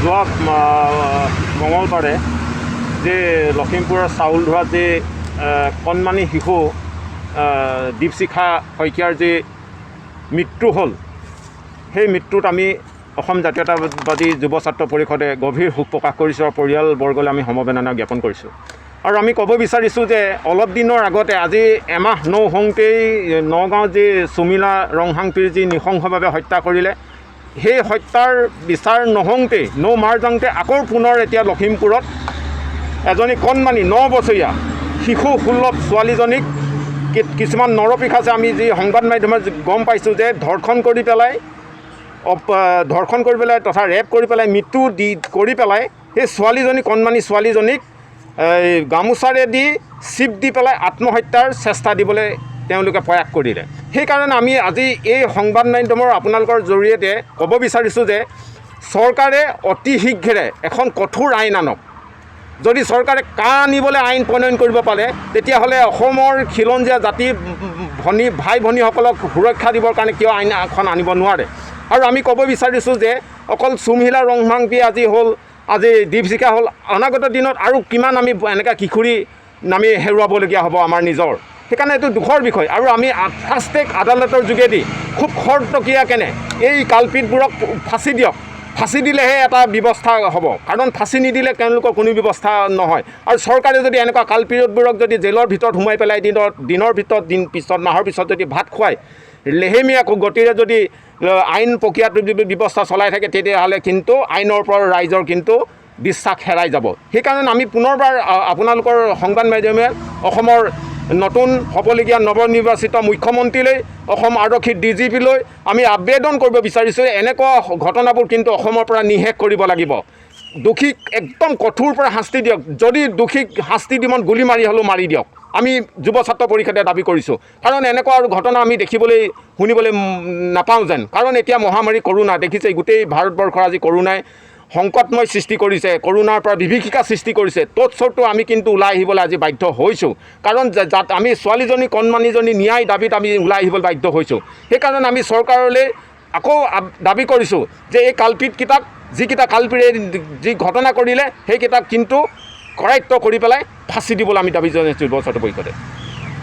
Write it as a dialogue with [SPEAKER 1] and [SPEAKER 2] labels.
[SPEAKER 1] যোৱা মঙলবাৰে যে লখিমপুৰৰ চাউলধোৱাত যে কণমানি শিশু দীপশিখা শইকীয়াৰ যে মৃত্যু হ'ল, সেই মৃত্যুত আমি অসম জাতীয়তাবাদী যুৱ ছাত্ৰ পৰিষদে গভীৰ শোক প্ৰকাশ কৰিছোঁ আৰু পৰিয়ালবৰ্গলৈ আমি সমবেদনা জ্ঞাপন কৰিছোঁ। আৰু আমি ক'ব বিচাৰিছোঁ যে অলপ দিনৰ আগতে, আজি এমাহ নৌহওঁতেই নগাঁৱত যি চুমিলা ৰংহাংপীৰ যি নৃশংসভাৱে হত্যা কৰিলে, সেই হত্যাৰ বিচাৰ নহওঁতেই নৌ মাৰ যাওঁতে আকৌ পুনৰ এতিয়া লখিমপুৰত এজনী কণমানি 9 বছৰীয়া শিশু সুলভ ছোৱালীজনীক কিছুমান নৰপিশাচে, আমি যি সংবাদ মাধ্যমত গম পাইছোঁ যে ধৰ্ষণ কৰি পেলাই তথা ৰেপ কৰি পেলাই মৃত্যু দি কৰি পেলাই সেই ছোৱালীজনী, কণমানি ছোৱালীজনীক এই গামোচাৰে দি চিপ দি পেলাই আত্মহত্যাৰ চেষ্টা দিবলৈ তেওঁলোকে প্ৰয়াস কৰিলে। সেইকাৰণে আমি আজি এই সংবাদ মাধ্যমৰ আপোনালোকৰ জৰিয়তে ক'ব বিচাৰিছোঁ যে চৰকাৰে অতি শীঘ্ৰে এখন কঠোৰ আইন আনক। যদি চৰকাৰে কা আনিবলৈ আইন প্ৰণয়ন কৰিব পাৰে, তেতিয়াহ'লে অসমৰ খিলঞ্জীয়া জাতি ভনী ভাই ভনীসকলক সুৰক্ষা দিবৰ কাৰণে কিয় আইন এখন আনিব নোৱাৰে? আৰু আমি ক'ব বিচাৰিছোঁ যে অকল চুমহিলা ৰংহাংপি আজি হ'ল, আজি দীপশিখা হ'ল, অনাগত দিনত আৰু কিমান আমি এনেকুৱা কিশোৰী নামি হেৰুৱাবলগীয়া হ'ব আমাৰ নিজৰ। সেইকাৰণে এইটো দুখৰ বিষয়। আৰু আমি ফাষ্ট ট্ৰেক আদালতৰ যোগেদি খুব খৰতকীয়া কেনে এই কালপিটবোৰক ফাঁচি দিয়ক। ফাঁচি দিলেহে এটা ব্যৱস্থা হ'ব, কাৰণ ফাঁচি নিদিলে তেওঁলোকৰ কোনো ব্যৱস্থা নহয়। আৰু চৰকাৰে যদি এনেকুৱা কালপিটবোৰক যদি জেলৰ ভিতৰত সোমাই পেলাই দিনত দিনৰ ভিতৰত দিন পিছত মাহৰ পিছত যদি ভাত খুৱাই লেহেমীয়া গতিৰে যদি আইন প্ৰক্ৰিয়াটো যদি ব্যৱস্থা চলাই থাকে, তেতিয়াহ'লে কিন্তু আইনৰ ওপৰত ৰাইজৰ কিন্তু বিশ্বাস হেৰাই যাব। সেইকাৰণে আমি পুনৰবাৰ আপোনালোকৰ সংবাদ মাধ্যমে অসমৰ নতুন হ'বলগীয়া নৱনিৰ্বাচিত মুখ্যমন্ত্ৰীলৈ, অসম আৰক্ষীৰ ডিজিপিলৈ আমি আবেদন কৰিব বিচাৰিছোঁ, এনেকুৱা ঘটনাবোৰ কিন্তু অসমৰ পৰা নিঃশেষ কৰিব লাগিব। দোষীক একদম কঠোৰ পৰা শাস্তি দিয়ক। যদি দোষীক শাস্তি দিব গুলি মাৰি হ'লেও মাৰি দিয়ক, আমি যুৱ ছাত্ৰ পৰিষদে দাবী কৰিছোঁ। কাৰণ এনেকুৱা আৰু ঘটনা আমি দেখিবলৈ শুনিবলৈ নাপাওঁ যেন। কাৰণ এতিয়া মহামাৰী কৰোণা দেখিছে, গোটেই ভাৰতবৰ্ষৰ আজি কৰোণাই সংকটময় সৃষ্টি কৰিছে, কৰোণাৰ পৰা বিভীষিকা সৃষ্টি কৰিছে। তৎসত্বেও আমি কিন্তু ওলাই আহিবলৈ আজি বাধ্য হৈছোঁ। কাৰণ আমি ছোৱালীজনী, কণমানিজনী ন্যায় দাবীত আমি ওলাই আহিবলৈ বাধ্য হৈছোঁ। সেইকাৰণে আমি চৰকাৰলৈ আকৌ দাবী কৰিছোঁ যে এই কালপিটকেইটাক, যিকেইটা কালপিৰে যি ঘটনা কৰিলে, সেইকেইটাক কিন্তু কৰায়ত্ব কৰি পেলাই ফাঁচি দিবলৈ আমি দাবী জনাইছোঁ যুৱ ছাত্ৰ পৰিষদে।